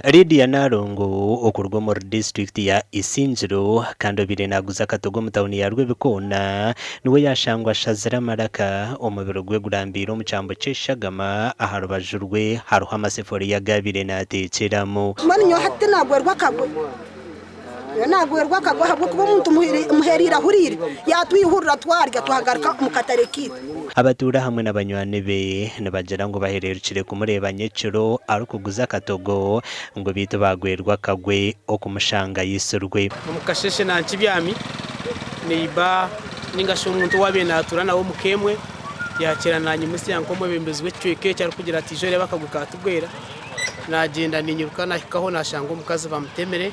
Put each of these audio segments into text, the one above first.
Lydia Nalongo okuruga omuri disiturikiti ya Isingiro kandi obaire naaguza akatogo omu tauni ya Rwebikoona niwe yaashangwa ashazire amaraka, omubiri gwe gurambiire omu kyambu ky'eshagama aha rubaju rwe hariho amasefuriya agu abaire naateekyeramu. Mbwenu nyowe hati naagwerwa akagwe. Nyowe naagwerwa akagwe ahabw'okuba omuntu muhereire ahuriire, yaatwihurira twarya twagaruka omu katare kaitu. Abatuura hamwe na banywani be nibagira ngu bahereerukire kumureeba nyekiro arikuguza akatogo ngu beitu baagwerwa akagwe okumushanga aitsirwe. Omu kasheeshe nankibyami, neiba ninga shi omuntu owaabaire naatuura nawe omu ka emwe yaakyera naanyimutsya nk'omwebembezi w'ekicweka eki arikugira ati ija oreebe akagwe kaatugwera. Naagyenda niinyiruka naahikaho naashanga omukazi bamutemire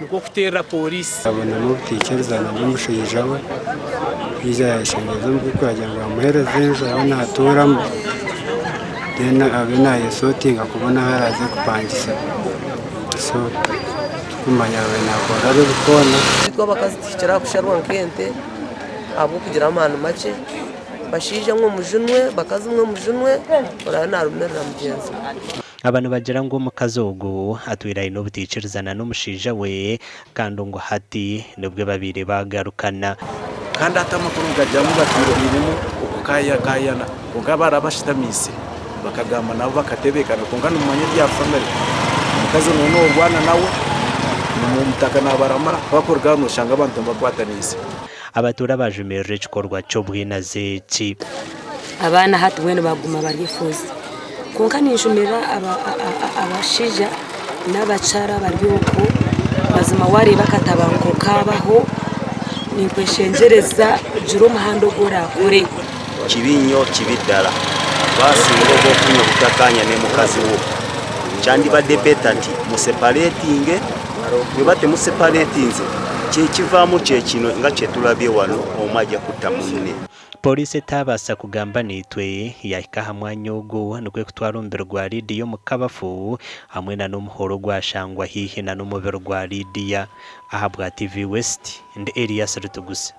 nikwo kuteerera pooriisi. Yabonamu obutaikirizana n'omushaija we, yaija yayeshengyereza omukaikuru agira ngu amuheereze enju abe naatuuramu then abe nayesotinga kubona ahu araaze kupangisa so turikumanya abaire nakorera Rubikoona. Itwe abakazi tuhikire aha kusharwa nk'ente ahabw'okugira amaani makye. Bashaija mwe mujunwe, bakazi mwe mujunwe, oraabe naarumirira mugyenzi we. Aba nibagira ngu omukazi ogu atwire aine obutaikirizana n'omushaija we kandi ngu hati nibwo babaire baagarukana. Kandi hati amakuru nigagira ngu batwire bainemu okukaayakaayana kwonka barabashutamiise bakagamba nabo bakatebeekana kwonka nimumanya ebya famire omukazi nooba noorwana nawe omutaka naabaramura ku arikuruga aho nooshanga abantu nibakwataniise. Abatuura baajumirira ekikorwa ky'obwinazi eki. Abaana hati mbwenu baguma bari efuuzi. Kwonka ninjumirira abashaija n'abakyara abari okwo, mazima waareeba akatabanguko kaabaho, ninkweshengyereza gira omuhanda ogu oraakore. Kibi nnyo kibi ddala basinga oba ofunye obutakanya ne mukazi wo kyandibadde better nti mu separatinge bweba temuseparatinze kyekivamu kyekino nga kyetulabye wano omu ajja kutta munne. Pooriisi etaabaasa kugamba naitwe yaahika aha mwanya ogu nikwo kutwara omubiri gwa Lydia omu kabafu hamwe na n'omuhoro ogwashangwa haihi na n'omubiri gwa Lydia. Ahabwa TV West, ndi Elias Rutuguse.